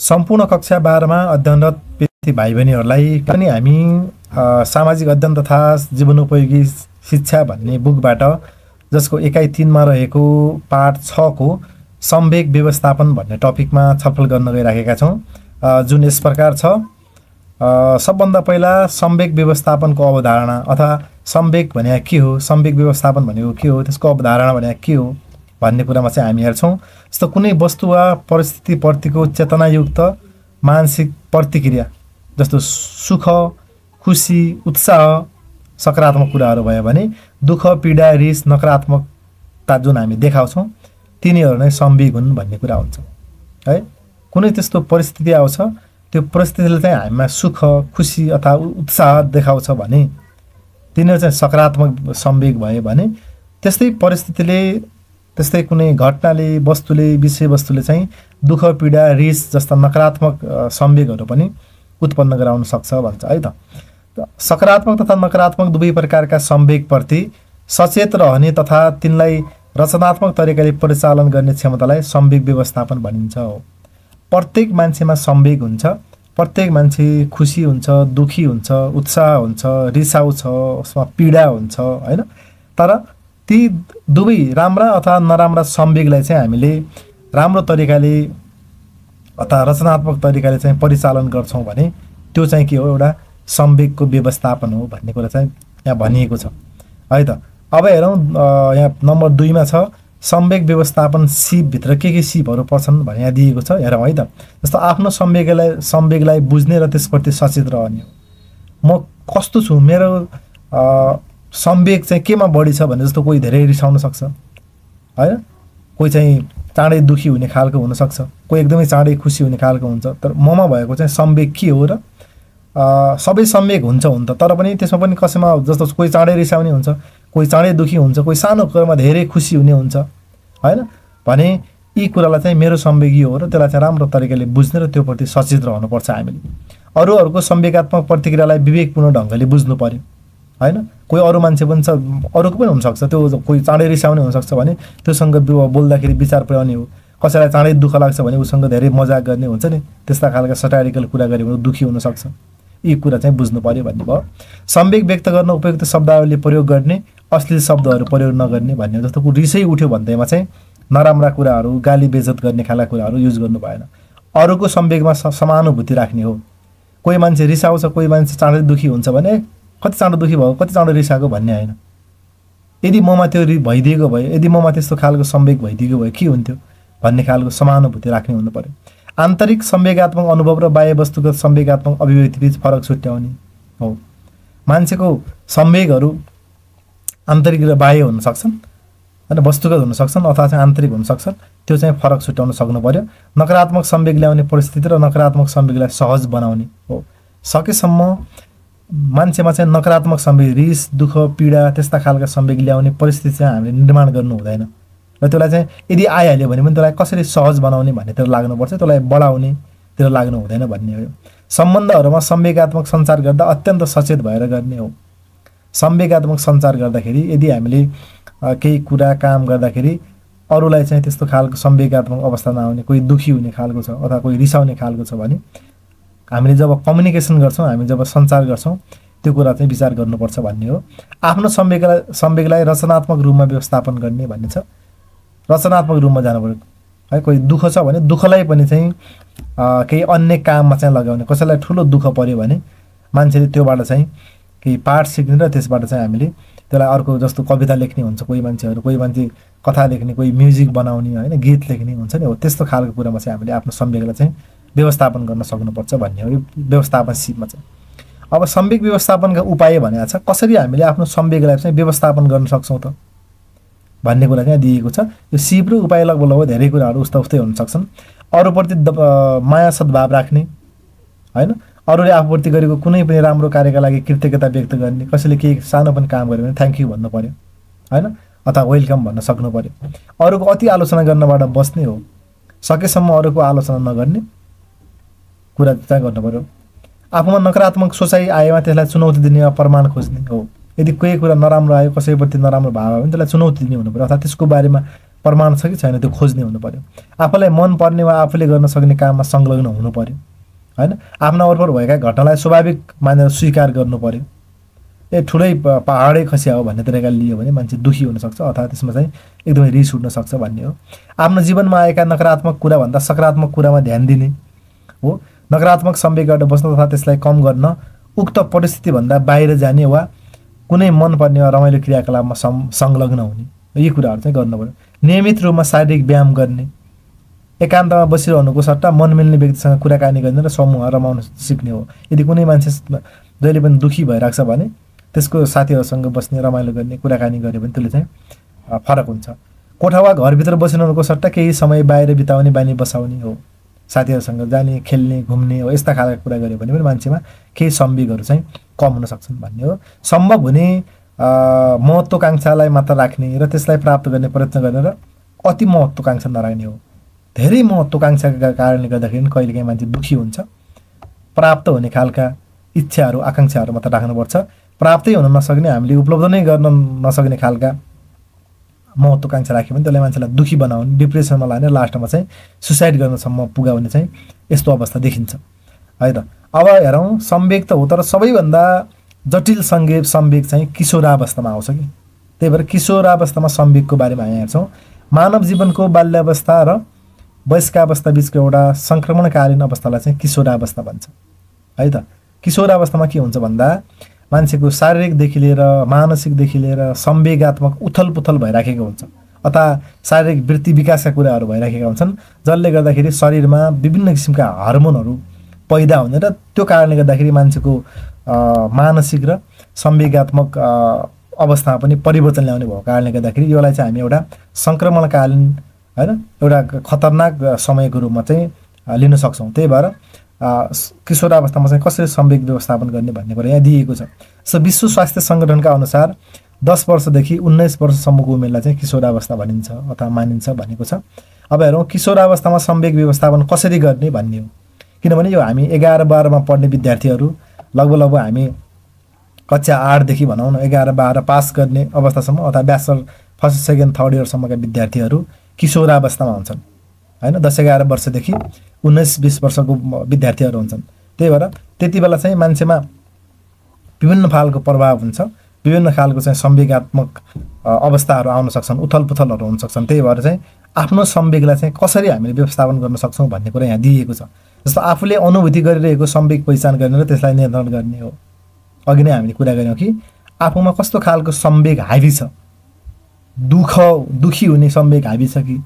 सम्पूर्ण कक्षा 12 मा अध्ययनरत विद्यार्थी भाइ बहिनीहरूलाई पनि हामी सामाजिक अध्ययन तथा जीवनोपयोगी शिक्षा भन्ने बुकबाट जसको एकाइ 3 मा रहेको पाठ 6 को संवेग व्यवस्थापन भन्ने टपिकमा छलफल गर्न गइराखेका छौं, जुन यस प्रकार छ। सबभन्दा पहिला संवेग व्यवस्थापनको अवधारणा अथवा संवेग भनेको के हो, संवेग व्यवस्थापन भनेको के हो, त्यसको अवधारणा भनेको के हो भन्ने कुरामा चाहिँ हामी हेर्छौं। जस्तो कुनै वस्तु वा परिस्थिति प्रतिको चेतनायुक्त मानसिक प्रतिक्रिया, जस्तो सुख, खुशी, उत्साह सकारात्मक कुराहरू भयो भने दुःख, पीडा, रिस, नकारात्मकता जुन हामी देखाउँछौं तिनीहरू नै संवेग हुन् भन्ने कुरा हुन्छ है। कुनै त्यस्तो परिस्थिति आउँछ, त्यो परिस्थितिले चाहिँ हामीमा सुख, खुशी अथवा उत्साह देखाउँछ भने तिनीहरू चाहिँ सकारात्मक संवेग भयो भने त्यस्तै परिस्थितिले, त्यस्तै कुनै घटनाले, वस्तुले, विषयवस्तुले चाहिँ दुःख, पीडा, रिस जस्ता नकारात्मक संवेगहरू पनि उत्पन्न गराउन सक्छ भन्छ है त। सकारात्मक तथा नकारात्मक दुवै प्रकारका संवेगप्रति सचेत रहने तथा तिनलाई रचनात्मक तरिकाले परिचालन गर्ने क्षमतालाई संवेग व्यवस्थापन भनिन्छ हो। प्रत्येक मान्छेमा संवेग हुन्छ, प्रत्येक मान्छे खुसी हुन्छ, दुखी हुन्छ, उत्साह हुन्छ, रिसाउ छ, उसमा पीडा हुन्छ हैन। तर ती दुवै राम्रा अथवा नराम्रा संवेगलाई चाहिँ हामीले राम्रो तरिकाले अथवा रचनात्मक तरिकाले चाहिँ परिचालन गर्छौं भने त्यो चाहिँ के हो, एउटा संवेगको व्यवस्थापन हो भन्ने कुरा चाहिँ यहाँ भनिएको छ है त। अब हेरौं, यहाँ नम्बर 2 मा छ संवेग व्यवस्थापन सिप भित्र के सिपहरू पर्छन् भने यहाँ दिएको छ, हेरौं है त। जस्तो आफ्नो संवेगलाई बुझ्ने र त्यसप्रति सचेत रहने हो। म कस्तो छु, मेरो संवेग चाहिँ केमा बढी छ भने जस्तो कोही धेरै रिसाउन सक्छ हैन, कोही चाहिँ चाँडै दुखी हुने खालको हुन सक्छ, कोही एकदमै चाँडै खुसी हुने खालको हुन्छ। तर ममा भएको चाहिँ संवेग के हो र सबै संवेग हुन्छ हुन त, तर पनि त्यसमा पनि कसैमा जस्तो कोही चाँडै रिसाउने हुन्छ, कोही चाँडै दुखी हुन्छ, कोही सानो कुरामा धेरै खुसी हुने हुन्छ हैन। भने यी कुरालाई चाहिँ मेरो संवेग यो हो र त्यसलाई चाहिँ राम्रो तरिकाले बुझ्ने र त्योप्रति सचेत रहनुपर्छ हामीले। अरूहरूको संवेगात्मक प्रतिक्रियालाई विवेकपूर्ण ढंगले बुझ्नु पर्यो हैन। कोही अरू मान्छे पनि छ, अरूको पनि हुन सक्छ, त्यो कोही चाँडै रिसाउने हुन सक्छ भने त्योसँग बोल्दाखेरि विचार पुर्याउने हो। कसैलाई चाँडै दुःख लाग्छ भने उसँग धेरै मजाक गर्ने हुन्छ नि, त्यस्ता खालका सटारिकल कुरा गरे भने दुखी हुन सक्छ। यी कुरा चाहिँ बुझ्नु पर्यो भन्ने भयो। संवेग व्यक्त गर्न उपयुक्त शब्दावली प्रयोग गर्ने, अश्लील शब्दहरू प्रयोग नगर्ने भन्ने। जस्तो रिसै उठ्यो भन्दैमा चाहिँ नराम्रा कुराहरू, गाली बेइज्जत गर्ने खालका कुराहरू युज गर्नु भएन। अरूको संवेगमा समानुभूति राख्ने हो। कोही मान्छे रिसाउँछ, कोही मान्छे चाँडै दुखी हुन्छ भने कति चाँडो दुखी भयो, कति चाँडो रिसाएको भन्ने हैन। यदि ममा त्यो भइदिएको भए, यदि ममा त्यस्तो खालको संवेग भइदिएको भए के हुन्थ्यो भन्ने खालको समानुभूति राख्ने हुनु पर्यो। आन्तरिक संवेगात्मक अनुभव र बाह्य वस्तुगत संवेगात्मक अभिव्यक्तिबीच फरक छुट्याउने हो। मान्छेको संवेगहरू आन्तरिक र बाह्य हुन सक्छन् हैन, वस्तुगत हुन सक्छन् अथवा चाहिँ आन्तरिक हुन सक्छन्, त्यो चाहिँ फरक छुट्याउन सक्नु पर्यो। नकारात्मक संवेग ल्याउने परिस्थिति र नकारात्मक संवेगलाई सहज बनाउने हो। सकेसम्म मान्छेमा चाहिँ नकारात्मक संवेग, रिस, दुःख, पीडा त्यस्ता खालका संवेग ल्याउने परिस्थिति चाहिँ हामीले निर्माण गर्नु हुँदैन र त्यसलाई चाहिँ यदि आइहाल्यो भने पनि त्यसलाई कसरी सहज बनाउने भन्नेतिर लाग्नुपर्छ, त्यसलाई बढाउनेतिर लाग्नु हुँदैन भन्ने हो। सम्बन्धहरूमा संवेगात्मक सञ्चार गर्दा अत्यन्त सचेत भएर गर्ने हो। संवेगात्मक सञ्चार गर्दाखेरि यदि हामीले केही कुरा काम गर्दाखेरि अरूलाई चाहिँ त्यस्तो खालको संवेगात्मक अवस्था नआउने, कोही दुखी हुने खालको छ अथवा कोही रिसाउने खालको छ भने हामीले जब कम्युनिकेसन गर्छौं, हामी जब सञ्चार गर्छौं त्यो कुरा चाहिँ विचार गर्नुपर्छ भन्ने हो। आफ्नो संवेगलाई रचनात्मक रूपमा व्यवस्थापन गर्ने भन्ने छ। रचनात्मक रूपमा जानु पर्यो है। कोही दुःख छ भने दुःखलाई पनि चाहिँ केही अन्य काममा चाहिँ लगाउने। कसैलाई ठुलो दुःख पर्यो भने मान्छेले त्योबाट चाहिँ केही पाठ सिक्ने र त्यसबाट चाहिँ हामीले त्यसलाई अर्को, जस्तो कविता लेख्ने हुन्छ कोही मान्छेहरू, कोही मान्छे कथा लेख्ने, कोही म्युजिक बनाउने हैन, गीत लेख्ने हुन्छ नि हो। त्यस्तो खालको कुरामा चाहिँ हामीले आफ्नो संवेगलाई चाहिँ व्यवस्थापन गर्न सक्नुपर्छ भन्ने हो यो व्यवस्थापन सिपमा चाहिँ। अब संवेग व्यवस्थापनका उपाय भनेको छ कसरी हामीले आफ्नो संवेगलाई चाहिँ व्यवस्थापन गर्न सक्छौं त भन्ने कुरा चाहिँ दिएको छ। यो सिप र उपाय लगभग धेरै कुराहरू उस्तै हुन सक्छन्। अरूप्रति माया सद्भाव राख्ने हैन, अरूले आफूप्रति गरेको कुनै पनि राम्रो कार्यका लागि कृतज्ञता व्यक्त गर्ने। कसैले केही सानो पनि काम गर्यो भने थ्यांक यू भन्नु पर्यो हैन, अथवा वेलकम भन्न सक्नु पर्यो। अरूको अति आलोचना गर्नबाट बस्ने हो। सकेसम्म अरूको आलोचना नगर्ने कुरा चाहिँ गर्नु पर्यो। आफूमा नकारात्मक सोचाइ आएमा त्यसलाई चुनौती दिने वा प्रमाण खोज्ने हो। यदि कोही कुरा नराम्रो आयो, कसैप्रति नराम्रो भाव आयो भने त्यसलाई चुनौती दिने हुनु पर्यो, अर्थात् त्यसको बारेमा प्रमाण छ कि छैन त्यो खोज्ने हुनु पर्यो। आफूलाई मन पर्ने वा आफूले गर्न सक्ने काममा संलग्न हुनु पर्यो हैन। आफ्ना वरपर भएका घटनालाई स्वाभाविक मानेर स्वीकार गर्नु पर्यो। ठुलै पहाडै खसिया हो भन्ने तरिकाले लियो भने मान्छे दुखी हुन सक्छ अथवा त्यसमा चाहिँ एकदमै रिस उठ्न सक्छ भन्ने हो। आफ्नो जीवनमा आएका नकारात्मक कुरा भन्दा सकारात्मक कुरामा ध्यान दिने हो। नकारात्मक संवेगबाट बस्न तथा त्यसलाई कम गर्न उक्त परिस्थिति भन्दा बाहिर जाने वा कुनै मन पर्ने वा रमाइलो क्रियाकलापमा संलग्न हुने, यी कुराहरू चाहिँ गर्नु पर्यो। नियमित रूपमा शारीरिक व्यायाम गर्ने, एकान्तमा बसिरहनुको सट्टा मन मिल्ने व्यक्तिसँग कुराकानी गर्ने र समूह रमाउन सिक्ने हो। यदि कुनै मान्छे जहिले पनि दुखी भइरहेको छ भने त्यसको साथीहरूसँग बस्ने, रमाइलो गर्ने, कुराकानी गऱ्यो भने त्यसले चाहिँ फरक हुन्छ। कोठा वा घरभित्र बसिरहनुको सट्टा केही समय बाहिर बिताउने बानी बसाउने हो। साथीहरूसँग जाने, खेल्ने, घुम्ने हो, यस्ता खालका कुरा गऱ्यो भने पनि मान्छेमा केही संवेगहरू चाहिँ कम हुन सक्छन् भन्ने हो। सम्भव हुने महत्त्वकांक्षालाई मात्र राख्ने र त्यसलाई प्राप्त गर्ने प्रयत्न गर्ने र अति महत्त्वकांक्षा नराख्ने हो। धेरै महत्त्वकांक्षाका कारणले गर्दाखेरि कहिलेकाहीँ मान्छे दुखी हुन्छ। प्राप्त हुने खालका इच्छाहरू, आकांक्षाहरू मात्र राख्नुपर्छ। प्राप्तै हुन नसक्ने, हामीले उपलब्ध नै गर्न नसक्ने खालका महत्त्वकांक्षा राख्यो भने त्यसले मान्छेलाई दुखी बनाउने, डिप्रेसनमा लाने, लास्टमा चाहिँ सुसाइड गर्नसम्म पुगाउने चाहिँ यस्तो अवस्था देखिन्छ है त। अब हेरौँ, संवेग त हो तर सबैभन्दा जटिल संवेग चाहिँ किशोरावस्थामा आउँछ कि। त्यही भएर किशोरावस्थामा संवेगको बारेमा हामी हेर्छौँ। मानव जीवनको बाल्यावस्था र वयस्कावस्था बिचको एउटा सङ्क्रमणकालीन अवस्थालाई चाहिँ किशोरावस्था भन्छ है त। किशोरावस्थामा के हुन्छ भन्दा मान्छेको शारीरिकदेखि लिएर मानसिकदेखि लिएर संवेगात्मक उथलपुथल भइराखेको हुन्छ अथवा शारीरिक वृत्ति विकासका कुराहरू भइराखेका हुन्छन्, जसले गर्दाखेरि शरीरमा विभिन्न किसिमका हार्मोनहरू पैदा हुने र त्यो कारणले गर्दाखेरि मान्छेको मानसिक र संवेगात्मक अवस्थामा पनि परिवर्तन ल्याउने भएको कारणले गर्दाखेरि यसलाई चाहिँ हामी एउटा सङ्क्रमणकालीन हैन, एउटा खतरनाक समयको रूपमा चाहिँ लिन सक्छौँ। त्यही भएर किशोरावस्थामा चाहिँ कसरी संवेग व्यवस्थापन गर्ने भन्ने कुरा यहाँ दिएको छ। सो विश्व स्वास्थ्य सङ्गठनका अनुसार 10 वर्षदेखि 19 वर्षसम्मको उमेरलाई चाहिँ किशोरावस्था भनिन्छ अथवा मानिन्छ भनेको छ। अब हेरौँ किशोरावस्थामा संवेग व्यवस्थापन कसरी गर्ने भन्ने हो। किनभने यो हामी 11-12मा पढ्ने विद्यार्थीहरू लगभग हामी कक्षा 8देखि भनौँ न 11-12 पास गर्ने अवस्थासम्म अथवा ब्याचलर फर्स्ट सेकेन्ड थर्ड इयरसम्मका विद्यार्थीहरू किशोरावस्थामा हुन्छन् हैन। 10-11 वर्षदेखि 19-20 वर्षको विद्यार्थीहरू हुन्छन्। त्यही भएर त्यति बेला चाहिँ मान्छेमा विभिन्न खालको प्रभाव हुन्छ, विभिन्न खालको चाहिँ संवेगात्मक अवस्थाहरू आउन सक्छन्, उथलपुथलहरू हुन सक्छन्। त्यही भएर चाहिँ आफ्नो संवेगलाई चाहिँ कसरी हामीले व्यवस्थापन गर्न सक्छौँ भन्ने कुरा यहाँ दिएको छ। जस्तो आफूले अनुभूति गरिरहेको संवेग पहिचान गर्ने र त्यसलाई नियन्त्रण गर्ने हो। अघि नै हामीले कुरा गऱ्यौँ कि आफूमा कस्तो खालको संवेग हावी छ, दुखी हुने संवेग हावी छ कि,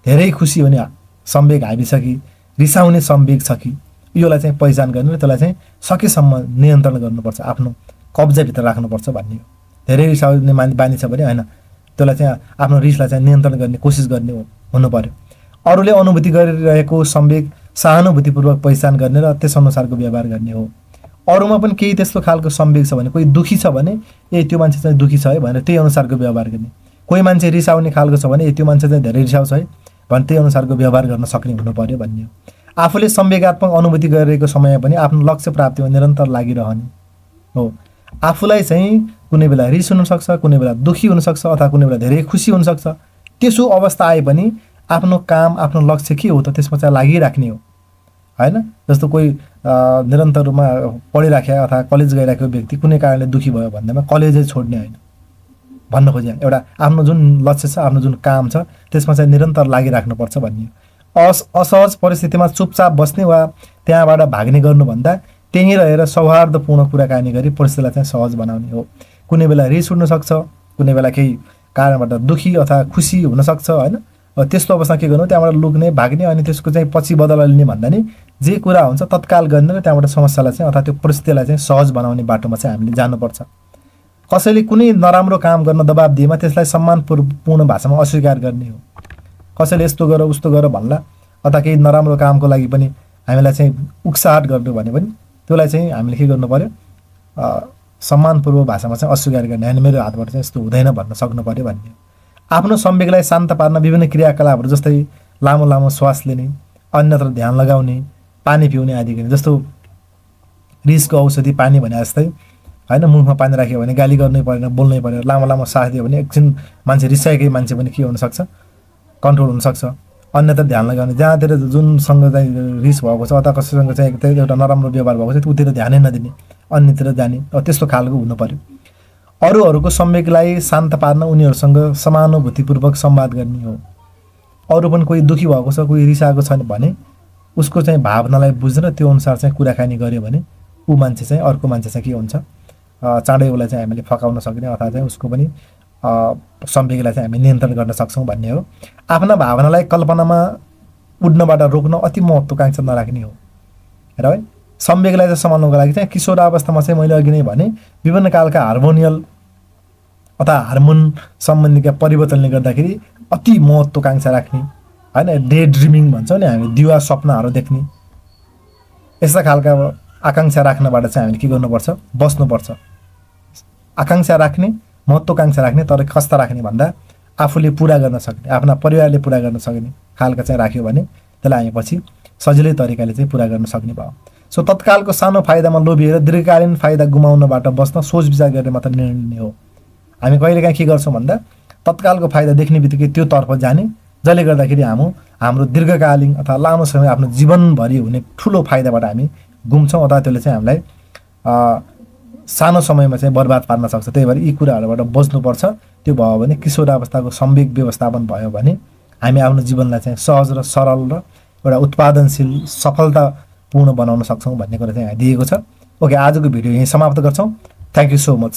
धेरै खुसी हुने संवेग हावी छ कि, रिसाउने संवेग छ कि, योलाई चाहिँ पहिचान गर्ने र त्यसलाई चाहिँ सकेसम्म नियन्त्रण गर्नुपर्छ, आफ्नो कब्जाभित्र राख्नुपर्छ भन्ने हो। धेरै रिसाउने बानी छ भने होइन, त्यसलाई चाहिँ आफ्नो रिसलाई चाहिँ नियन्त्रण गर्ने कोसिस गर्ने हुनु पर्यो। अरूले अनुभूति गरिरहेको संवेग सहानुभूतिपूर्वक पहिचान गर्ने र त्यसअनुसारको व्यवहार गर्ने हो। अरूमा पनि केही त्यस्तो खालको संवेग छ भने, कोही दुखी छ भने त्यो मान्छे चाहिँ दुखी छ है भनेर त्यही अनुसारको व्यवहार गर्ने। कोही मान्छे रिसाउने खालको छ भने त्यो मान्छे चाहिँ धेरै रिसाउँछ है भने त्यही अनुसारको व्यवहार गर्न सक्ने हुनु पर्यो भन्ने हो। आफूले संवेगात्मक अनुभूति गरिरहेको समय पनि आफ्नो लक्ष्य प्राप्तिमा निरन्तर लागिरहने हो। आफूलाई चाहिँ कुनै बेला रिस हुनसक्छ, कुनै बेला दुखी हुनसक्छ अथवा कुनै बेला धेरै खुसी हुनसक्छ। त्यसो अवस्था आए पनि आफ्नो काम, आफ्नो लक्ष्य के हो त त्यसमा चाहिँ लागिराख्ने हो हैन। जस्तो कोही निरन्तर रूपमा पढिराखेको अथवा कलेज गइरहेको व्यक्ति कुनै कारणले दुखी भयो भन्दैमा कलेजै छोड्ने होइन भन्न खोजे। एउटा आफ्नो जुन लक्ष्य छ, आफ्नो जुन काम छ त्यसमा चाहिँ निरन्तर लागिराख्नुपर्छ भन्ने हो। असहज परिस्थितिमा चुपचाप बस्ने वा त्यहाँबाट भाग्ने गर्नुभन्दा त्यहीँ रहेर सौहार्दपूर्ण कुराकानी गरी परिस्थितिलाई चाहिँ सहज बनाउने हो। कुनै बेला रिस उठ्न सक्छ, कुनै बेला केही कारणबाट दुखी अथवा खुसी हुनसक्छ होइन। त्यस्तो अवस्था के गर्नु, त्यहाँबाट लुक्ने, भाग्ने अनि त्यसको चाहिँ पछि बदला लिने भन्दा नि जे कुरा हुन्छ तत्काल गर्ने र त्यहाँबाट समस्यालाई चाहिँ अथवा त्यो परिस्थितिलाई चाहिँ सहज बनाउने बाटोमा चाहिँ हामीले जानुपर्छ। कसैले कुनै नराम्रो काम गर्न दबाब दिएमा त्यसलाई सम्मानपूर्ण भाषामा अस्वीकार गर्ने हो। कसैले यस्तो गर उस्तो गर भन्ला अथवा केही नराम्रो कामको लागि पनि हामीलाई चाहिँ उक्साहट गर्नु भने पनि त्यसलाई चाहिँ हामीले के गर्नु पर्यो, सम्मानपूर्वक भाषामा चाहिँ अस्वीकार गर्ने, होइन मेरो हातबाट चाहिँ यस्तो हुँदैन भन्न सक्नु पर्यो भन्ने हो। आफ्नो संवेगलाई शान्त पार्न विभिन्न क्रियाकलापहरू जस्तै लामो लामो श्वास लिने, अन्यत्र ध्यान लगाउने, पानी पिउने आदि गर्ने। जस्तो रिसको औषधि पानी भने जस्तै होइन, मुखमा पानी राख्यो भने गाली गर्नै परेन, बोल्नै परेन। लामो लामो सास दियो भने एकछिन मान्छे रिसाएकै मान्छे पनि के हुनसक्छ, कन्ट्रोल हुनसक्छ। अन्यथा ध्यान लगाउने, जहाँतिर जुनसँग चाहिँ रिस भएको छ अथवा कसैसँग चाहिँ एउटा नराम्रो व्यवहार भएको छ त्योतिर ध्यानै नदिने, अन्यतिर जाने, त्यस्तो खालको हुनु पर्यो। अरूहरूको संवेगलाई शान्त पार्न उनीहरूसँग समानुभूतिपूर्वक संवाद गर्ने हो। अरू पनि कोही दुःखी भएको छ, कोही रिसाएको छ भने उसको चाहिँ भावनालाई बुझ्न त्यो अनुसार चाहिँ कुराकानी गर्यो भने ऊ मान्छे चाहिँ, अर्को मान्छे चाहिँ के हुन्छ, चाँडै उसलाई चाहिँ हामीले फकाउन सक्ने अथवा चाहिँ उसको पनि संवेगलाई चाहिँ हामी नियन्त्रण गर्न सक्छौँ भन्ने हो। आफ्ना भावनालाई कल्पनामा उड्नबाट रोक्न अति महत्त्वाकांक्षा नराख्ने हो र है। संवेगलाई चाहिँ सम्हाल्नुको लागि चाहिँ किशोरावस्थामा चाहिँ मैले अघि नै भने विभिन्न कालका हार्मोनियल अथवा हार्मोन सम्बन्धीका परिवर्तनले गर्दाखेरि अति महत्त्वाकांक्षा राख्ने हैन, डे ड्रिमिङ भन्छौँ नि हामी, दिवा सपनाहरू देख्ने, यस्ता खालका आकांक्षा राख्नबाट चाहिँ हामीले के गर्नुपर्छ, बस्नुपर्छ। आकांक्षा राख्ने, महत्त्वाकांक्षा राख्ने, तर कस्ता राख्ने भन्दा आफूले पुरा गर्न सक्ने, आफ्ना परिवारले पुरा गर्न सक्ने खालका चाहिँ राख्यो भने त्यसलाई हामी पछि सजिलै तरिकाले चाहिँ पुरा गर्न सक्ने भयो। सो तत्कालको सानो फाइदामा लोभिएर दीर्घकालीन फाइदा गुमाउनबाट बस्न सोच विचार गरेर मात्र निर्णय लिने हो। हामी कहिलेकाहीँ के गर्छौँ भन्दा तत्कालको फाइदा देख्ने बित्तिकै त्यो तर्फ जाने, जसले गर्दाखेरि हाम्रो दीर्घकालीन अथवा लामो समय आफ्नो जीवनभरि हुने ठुलो फाइदाबाट हामी गुम्छौँ अथवा त्यसले चाहिँ हामीलाई सानो समयमा चाहिँ बर्बाद पार्न सक्छ। त्यही भएर यी कुराहरूबाट बच्नुपर्छ। त्यो भयो भने किशोरावस्थाको संवेग व्यवस्थापन भयो भने हामी आफ्नो जीवनलाई चाहिँ सहज र सरल र एउटा उत्पादनशील सफलतापूर्ण बनाउन सक्छौँ भन्ने कुरा चाहिँ यहाँ दिएको छ। ओके, आजको भिडियो यहीँ समाप्त गर्छौँ। Thank you so much.